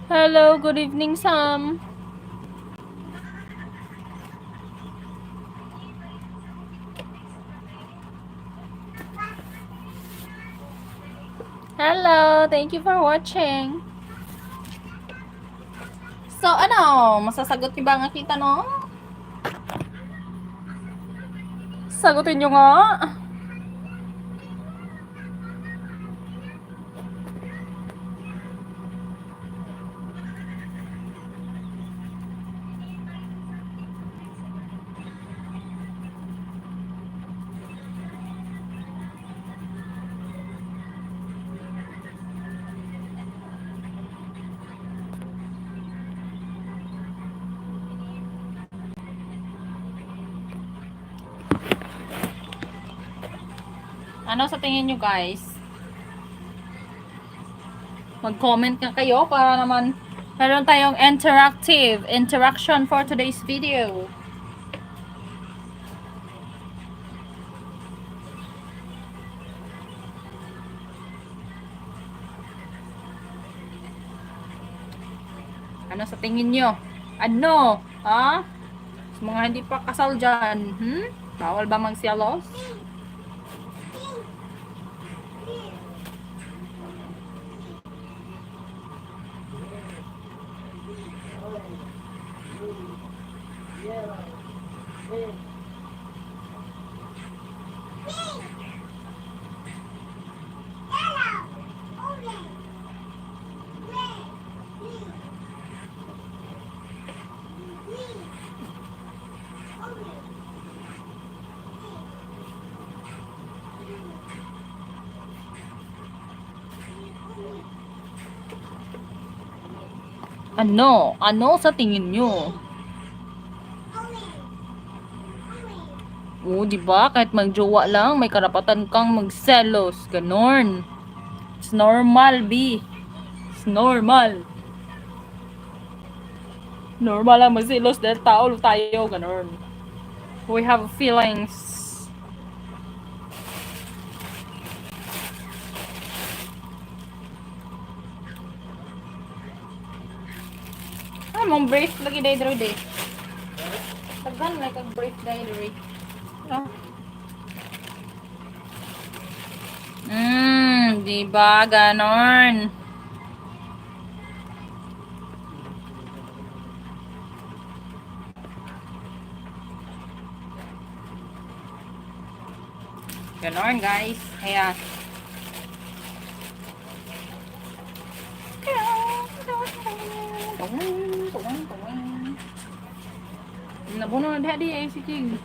Hello, good evening, Sam. Hello, thank you for watching. So, ano, masasagot niyo ba ang aking tanong? Sagutin niyo nga. Ano sa tingin nyo, guys? Mag-comment nga kayo para naman meron tayong interactive interaction for today's video. Ano sa tingin nyo? Ano? Ha? Sa mga hindi pa kasal dyan, Bawal ba magselos? Ano? Ano sa tingin nyo? Oo, di ba? Kahit magjowa lang, may karapatan kang magselos. Ganon. It's normal, B. It's normal. Normal lang magselos dahil tao tayo. Ganon. We have feelings. Ay, mong brief lagi day dre day. Daghan like ang brief day dre. No? Di ba ganon? Ganon, guys. Kaya Nabuno na diha di ay si King.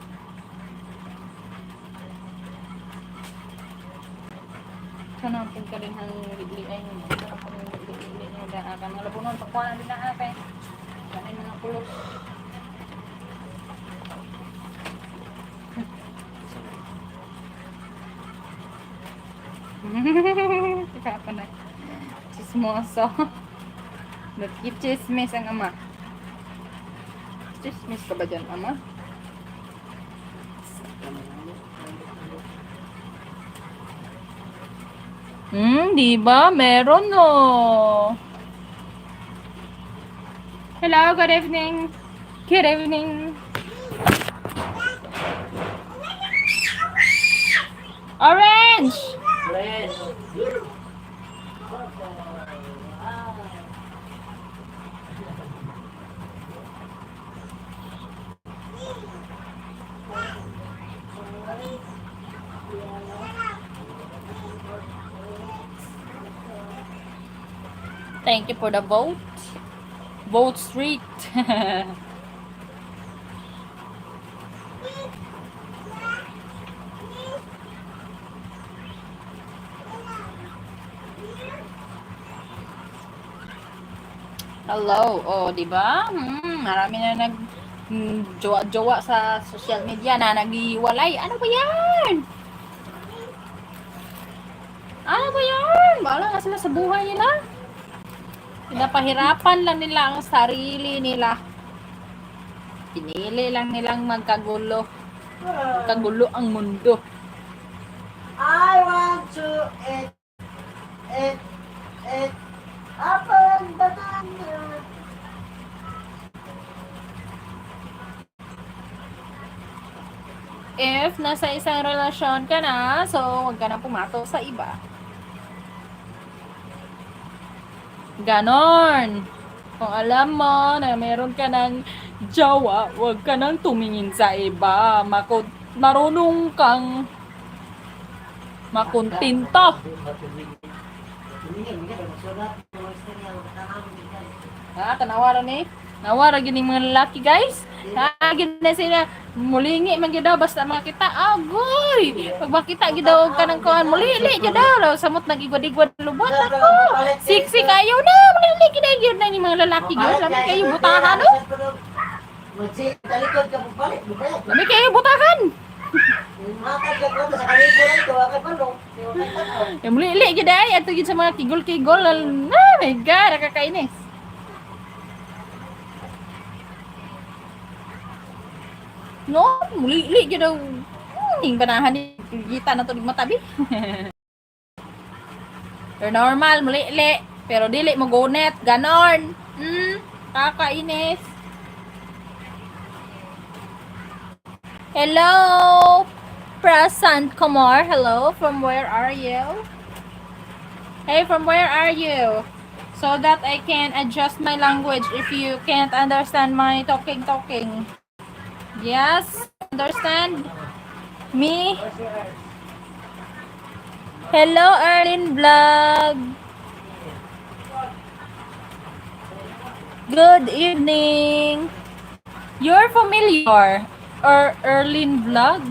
Sana ang pagkarinhang ligli ay mo. Sana ang ligli niyo daan ka. Mga labunon, pagkuha na din na kay. Kanay mga pulos. Si Papa na. Chismoso. Nagkichismis ang ama. Chismis ka ba dyan, ama? Di ba? Meron no. Hello, good evening. Good evening. Orange! Red. Thank you for the vote. Vote Street. Hello. Oh, di ba? Marami na nag jowa-jowa sa social media na naghiwalay. Ano ba 'yan? Ano ba 'yan? Bahala na sila sa buhay nila. Pinapahirapan lang nila ang sarili nila. Pinili lang nilang magkagulo. Magkagulo ang mundo. I want to eat, eat, eat apple and banana. If nasa isang relasyon ka na, so huwag ka na pumatol sa iba. Ganon. Kung alam mo na meron ka ng jowa, huwag ka nang tumingin sa iba. Marunong kang makontento. Ha, tanawa ra ni. Nawara gini mga lalaki, guys. Ha, gini na sila mulingi man gyud daw basta makita. Agoy. Pag makita gyud daw og kanang kuan mulili gyud daw. Samot nagigwad-igwad lubot ako. Siksi kayo na, mulili gyud na gyud na ni mga lalaki gyud. Lami kayo butahan, no? Talikod ka palit, mubayad. Lami kayo butahan. Matag ka ko sa kalibo lang to, akay balong. Yung mulili gyud ay adto gyud sa mga kigol-kigol. Oh my God, nakakainis. No, mulili gyud daw. Ning banahan ni kita na to ning matabi. Pero normal, mulili. Pero dili mo gunet, ganon. Kakainis. Hello, Prasant Kumar. Hello, from where are you? Hey, from where are you? So that I can adjust my language if you can't understand my talking talking. Yes, understand me? Hello, Erlyn Vlog. Good evening. You're familiar or Erlyn Vlog?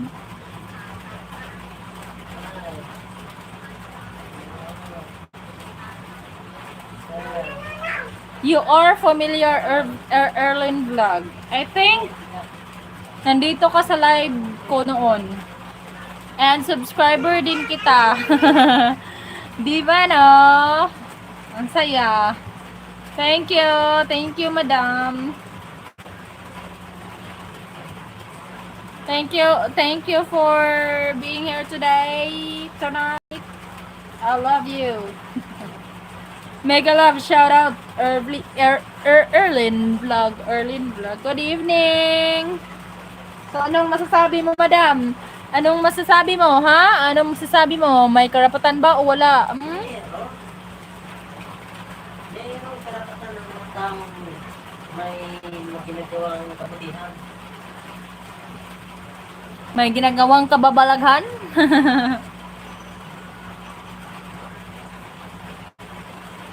You are familiar, Erlyn Vlog. I think nandito ka sa live ko noon. And subscriber din kita. Di ba, no? Ang saya. Thank you. Thank you, madam. Thank you. Thank you for being here today, tonight. I love you. Mega love shout out Erlyn Vlog, Erlyn Vlog. Good evening. So anong masasabi mo, madam? Anong masasabi mo, ha? Anong masasabi mo? May karapatan ba o wala? Hmm? Merong karapatan ng mga taong may mga ginagawang kabutihan. May ginagawang kababalaghan?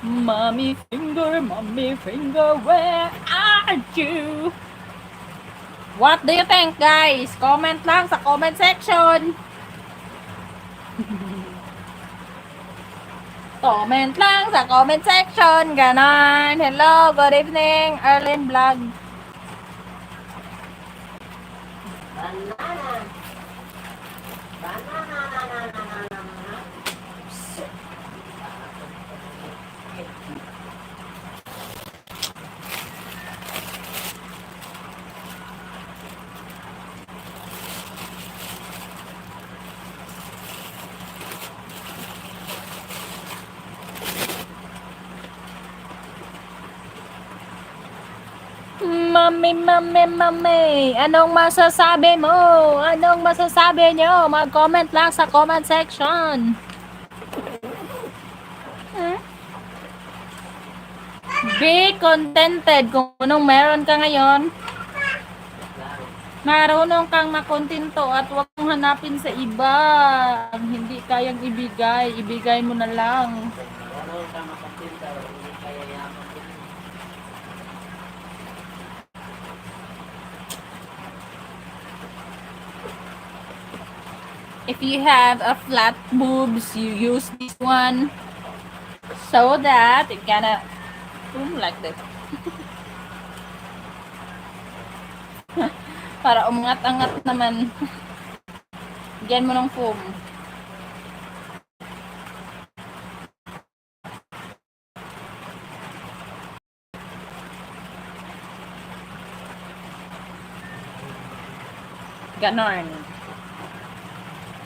Mommy finger, where are you? What do you think, guys? Comment lang sa comment section. Comment lang sa comment section. Ganon. Hello, good evening, Erlyn Vlog. Banana. Banana, na, na, na, na, na, na. Mami, mami, mami, anong masasabi mo? Anong masasabi nyo? Mag-comment lang sa comment section. Be contented kung anong meron ka ngayon. Marunong kang makontento at huwag mong hanapin sa iba. Ang hindi kayang ibigay, ibigay mo na lang. Marunong ka makapunta, hindi kaya yaman din. If you have a flat boobs, you use this one so that it gonna boom like this. Para umangat-angat naman. Bigyan mo ng foam. Ganon.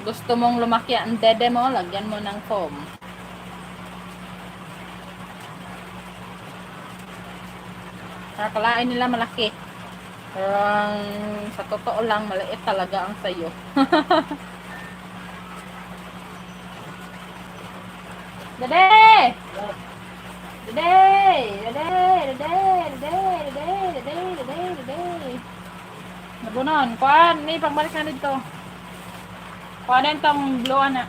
Gusto mong lumaki ang dede mo, lagyan mo ng foam. Kakalain nila malaki. Pero ang sa totoo lang, maliit talaga ang sayo. Dede! Dede! Dede! Dede! Dede! Dede! Dede! Dede! Dede! Nabunon. Kuan, ni pagbalik na dito. Kuan na itong blue na.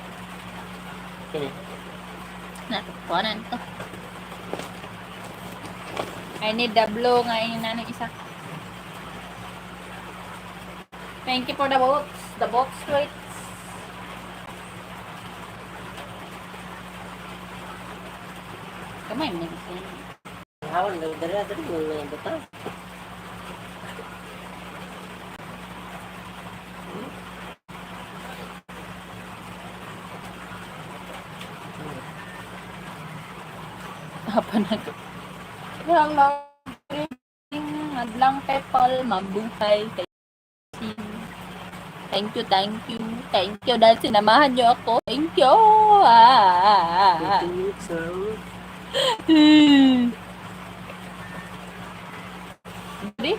Kini. Na, kuan na ito. I need the blue nga yung nanong isa. Thank you for the box. The box sweets. Kamay mo na siya. Hawan, dali dali mo na butang. Apa na to? Hello. Madlang people, mabuhay kayo. Thank you, thank you. Thank you dahil sinamahan niyo ako. Thank you. Ah. 15 minutes na. Ready?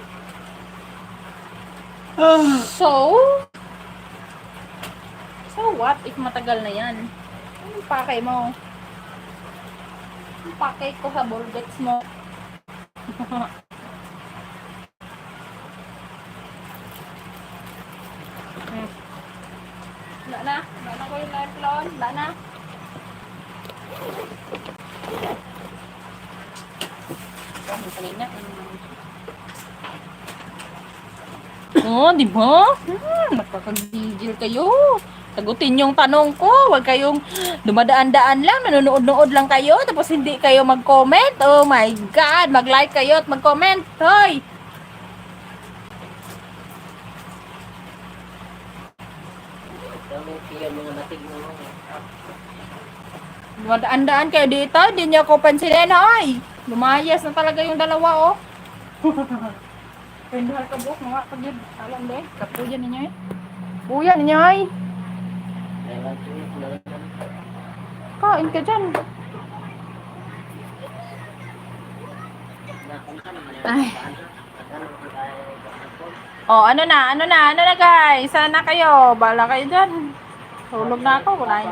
So what if matagal na yan? Anong pakay mo? Anong pakay ko sa bulbets mo? Wala na. Wala na ko yung life loan. Wala na. Ang kanina. Oh, di ba? Nakakagigil kayo. Sagutin yung tanong ko. Huwag kayong dumadaan-daan lang. Nanonood-nood lang kayo. Tapos hindi kayo mag-comment. Oh my God. Mag-like kayo at mag-comment. Hoy! Dami piyo mga matig mo. Dumadaan-daan kayo dito. Hindi niyo ako pansinin. Hoy! Lumayas na talaga yung dalawa, oh. Pinduhal ka buhok. Mga pag yun. Alam, de. Kapuyan ninyo, eh. Puyan ninyo, ay. Ay, 1 minute na lang. Kain ka dyan. Ay. Oh, ano na, ano na, ano na guys? Sana kayo. Bala kayo dyan. Tulog na ako. Kunain.